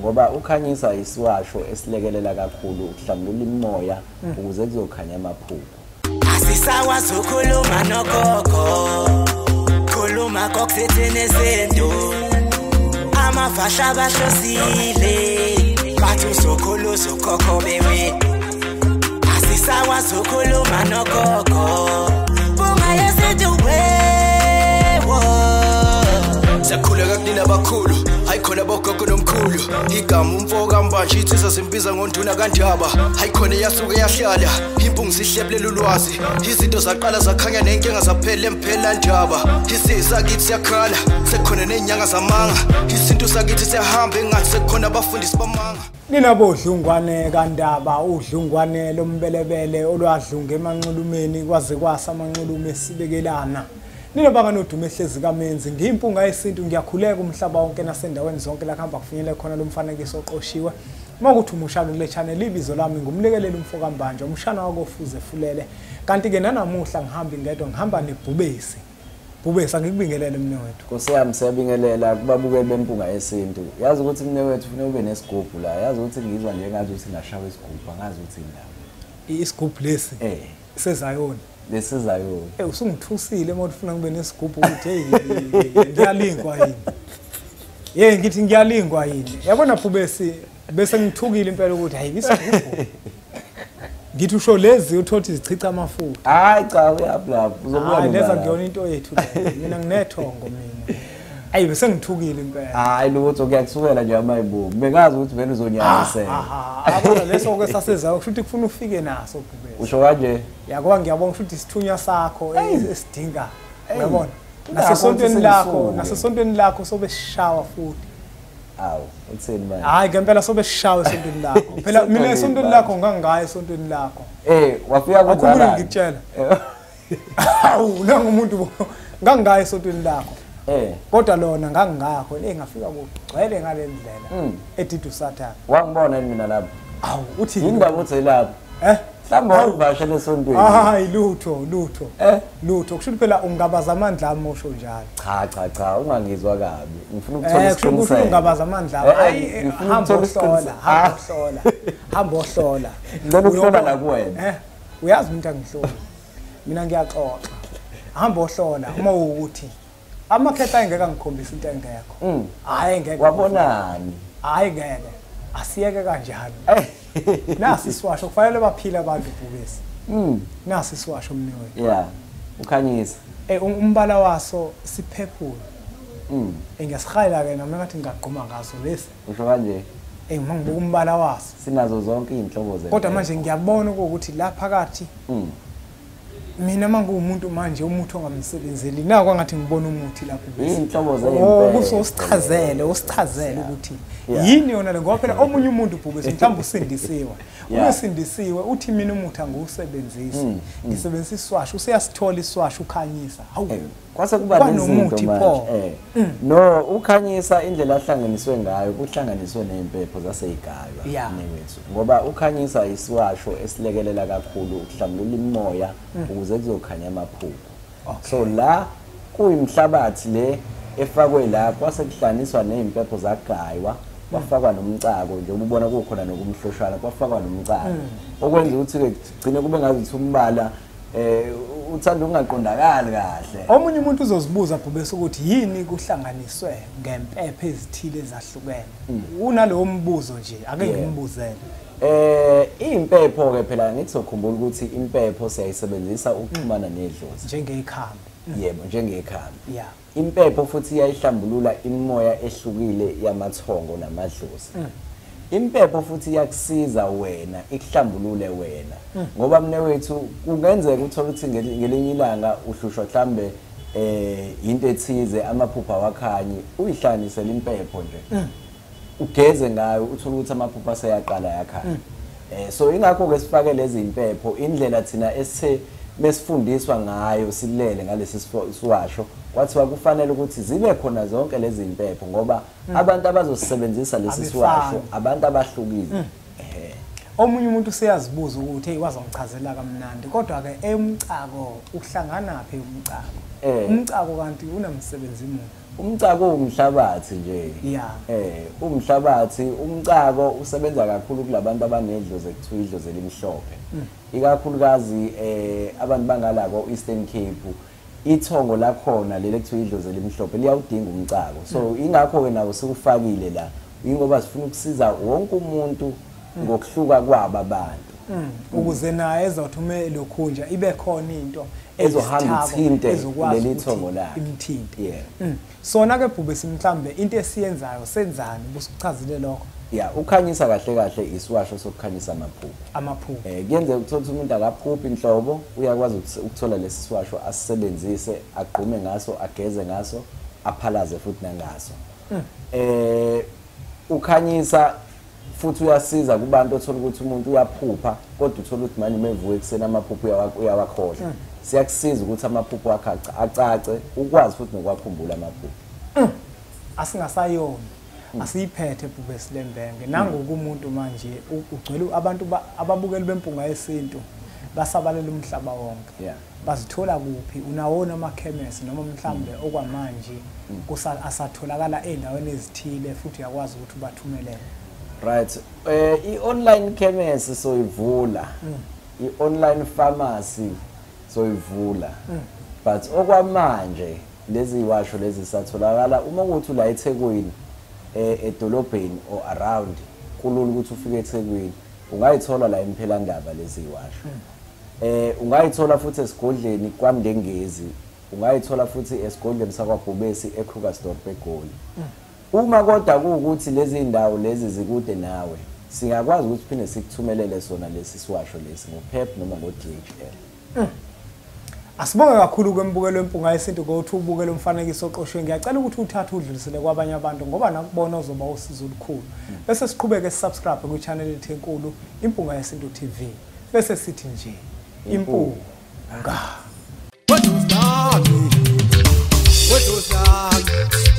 Ngoba ukhanyisa isiwasho esilekelela kakhulu ukuhlambulula imimoya ukuze kuzokhanya amaphupho. Asisakwazi ukukhuluma nogogo, khuluma kokuthini izinto, amafasha abahlosile, bathi uzokhulu uzokhokho bewe. Asisakwazi ukukhuluma nogogo, bunga yesintu wewo. Siyakhuleka kunina abakhulu, hayi khona bogogo nomkhulu. Igama umfo kaMbanje insizwa zimbiza ngonduna kaNdaba. Hayi khona iyasuke yahlala, impungu sihlebulela ulwazi. Izinto zaqala zakhanya nenkinga zaphela emphela ndaba. Isizwe sakithi siyakhala, sekukhona nezinyanga zamanga. Isintu sakithi siyahamba engathi sekukhona abafundisi bamanga. Nina bodlungwane kaNdaba, udlungwane lombelebele olwadlunga emanxulumeni kwaze kwasa amanxulume esibekelana. Nina baka nodumo ehlezi kaMenzi, ngiyimpunga yesintu, ngiyakhuleka umhlaba wonke nasendaweni zonke la kuhamba kufinyelele khona lo mfanekiso oqoshiwe. Uma kuthi umushaka kule channel, ibizo lami ngumlekeleli umfo kaMbanje, umshana wakofuze fulele. Kanti ke nanamuhla ngihambi ngedwa, ngihamba nebhubesi. Bhubesi, angikubingelele mne wethu. Nkosi yami, siyabingelela kubabukeli bempunga yesintu. Yazi ukuthi mne wethu ufuna ube nesigubhu la. Yazi ukuthi ngizwa nje ngathi ukuthi ngashawa isigubhu, angazi ukuthi indaba. Isigubhu lesi? Sezayoni. Lesizayo. Usungithusile uma ufuna ngibe nesigubhu ukuthi hey ngiyalingwa yini. Hey ngithi ngiyalingwa yini. Yabona Bhubesi bese ngithukile impela ukuthi hayi isigubhu. Ngithi usho lezi uthothi zichicha amafutha. Hayi cha uyaphi uzobuya. Hayi leza kuyona into yethu le. Mina nginethongo mina. Ayi bese ngithukile impela. Hayi lutho kuyakusukela nje amayibomu. Bengazi ukuthi vele uzonyanyisela. Yabona leso ke sasezayo kusho ukuthi kufuna ufike naso Bhubesi. Usho kanje? Yakuba ngiyabona ukuthi isithunywa sakho esidinga. Uyabona? Nasesontweni lakho, nasesontweni lakho sobe sishawa futhi. Awu, uthini manje? Hayi ngempela sobe sishawa esontweni lakho. Phela mina esontweni lakho ngangaye esontweni lakho. Wafika kudala. Ngikutshela. Awu, nangumuntu ngangaye esontweni lakho. Kodwa lona ngangingakho, ngafika kugcwele ngale ndlela edidu Sathane. Wangibona mina lapho. Awu, uthi indaba uthi lapho. Mhlawumbe wavashela esontweni. Hayi lutho, lutho. Lutho. Kusho phela ungabaza amandla ami usho njalo. Cha cha cha, ungangizwa kabi. Ngifuna ukuthola isiqiniseko. Ungabaza amandla ami. Hayi, hamba ohlola, hamba ohlola. Hamba ohlola. Ngicela ukuhlola la kuwena. Uyazi umuntu angihloli. Mina ngiyaxoxa. Hamba ohlola uma ukuthi amakhetha engeke angikhombisa into engekho. Hayi ngeke. Wabonani? Hayi ngeke. Asiyeke kanjalo. Nasi isiwasho kufanele baphile abantu Bhubesi. Nasi isiwasho mniwe. Yeah. Ukhanyisa. Umbala waso siphephule. Ngiyasihayela ke nami ngathi ngingagquma ngaso lesi. Usho kanje? Uma ngibuka umbala waso. Sinazo zonke izinhlobo ze. Kodwa manje ngiyabona ukuthi la phakathi mina mangumuntu manje umuthi ongamsebenzeli nako ngathi ngibona umuthi lapho bese inhlobo zempela. Usichazele, usichazele ukuthi yini yona le, ngoba phela omunye umuntu Bhubesi mhlawumbe usindisiwe. Usindisiwe uthi mina umuthi angiwusebenzisi, ngisebenzisa iswasho, useyasithola iswasho ukhanyisa. Hawu, kwase kuba nezinto manje. No, ukhanyisa indlela ahlanganiswe ngayo, kuhlanganiswe nezimpepho zaseyigaywa newethu. Ngoba ukhanyisa isiwasho esilekelela kakhulu ukuhlambulula imimoya ukuze kuzokhanya amaphupho. So la kuyimhlabathi le efakwe la kwase kuhlanganiswa nezimpepho zagaywa, kwafakwa nomcako nje ubona kukhona nokumhloshana, kwafakwa nomcako. Okwenza ukuthi ke gcine kube ngathi umbala uthanda ungaqondakali kahle. Omunye umuntu uzozibuza Bhubesi ukuthi yini kuhlanganiswe ngempepho ezithile ezahlukene. Unalowo mbuzo nje, ake ngimbuzele. Impepho ke phela ngithi sokhumbula ukuthi impepho siyayisebenzisa ukuxhumana nedlozi njengekhambi. Yebo, njengekhambi. Yeah. Impepho futhi iyayihlambulula imimoya ehlukile yamathongo namadlozi. Impepho futhi iyakusiza wena, ikuhlambulule wena. Ngoba mne wethu kungenzeka uthole ukuthi ngelinye ilanga uhlushwa mhlambe into ethize, amaphupha wakhanyi, uyihlanganisele impepho nje. Ugeze ngayo uthole ukuthi amaphupha aseyaqala yakhanya. So ingakho ke sifake lezi impepho, indlela thina esithe mesifundiswa ngayo silele ngalesi siwasho, kwathiwa kufanele ukuthi zibe khona zonke lezi impepho ngoba abantu abazosebenzisa lesi siwasho abantu abahlukile. Omunye umuntu useyazibuza ukuthi hey wazongichazela kamnandi, kodwa ke emcako uhlangana phi umcako? Umcako kanti unamsebenzi muni? Umcako umhlabathi nje. Umhlabathi, umcako usebenza kakhulu kulabantu abanedlozi ekuthiwa idlozi elimhlophe. Ikakhulukazi abantu bangala ko Eastern Cape, ithongo lakhona leli ekuthiwa idlozi elimhlophe liyawudinga umcako. So ingakho ke nawo sikufakile la, ingoba sifuna ukusiza wonke umuntu ngokuhluka kwabo abantu. Ukuze naye ezothumela lokhunja ibe khona into ezohamba ithinte leli thongo lakhe, imthinte. Sona ke Bhubesi mhlambe into esiyenzayo senzani busuchazile lokho? Ukhanyisa kahle kahle isiwasho sokukhanyisa amaphupho. Amaphupho. Kuyenzeka ukuthola umuntu akaphuphi inhlobo, uyakwazi ukuthola lesi siwasho asisebenzise, agqume ngaso, ageze ngaso, aphalaze futhi nangaso. Ukhanyisa futhi uyasiza kubantu othola ukuthi umuntu uyaphupha kodwa uthola ukuthi manje mevuka ekuseni amaphupho uyawakhohlwa. Siyakusiza ukuthi amaphupho akhe acace, ukwazi futhi nokwakhumbula amaphupho. Asingasayona asiyiphethe Bhubesi lembenge. Nangoku umuntu manje ugcwele abantu ababukeli beMpunga Yesintu basabalela umhlaba wonke. Bazithola kuphi? Unawona amakhemesi noma mhlambe okwamanje asatholakala endaweni ezithile futhi uyakwazi ukuthi ubathumelele? Right. I-online chemist soyivula. I-online pharmacy soyivula. But okwamanje lezi washo lezi satholakala uma ukuthi ula eThekwini, edolobheni or around, kulula ukuthi ufike eThekwini, ungayithola la eMphelandaba lezi washo. Ungayithola futhi esigodleni kwaNdengezi, ungayithola futhi esigodleni sakwaBhubesi eKrugersdorp eGoli. Uma kodwa kuwukuthi lezi ndawo lezi zikude nawe, singakwazi ukuthi phinde sikuthumelele sona lesi siwasho lesi ngoPEP noma ngo-DHL. Asibonge kakhulu kwembukelo weMpunga Yesintu ngokuthi ubukele umfanekiso oqoshwe. Ngiyacela ukuthi uthathe udlulisele kwabanye abantu ngoba nakubona uzoba usizo olukhulu. Bese siqhubeke sisubscribe kwi-channel ethu enkulu Impunga Yesintu TV. Bese sithi nje impunga. What was that? What was that?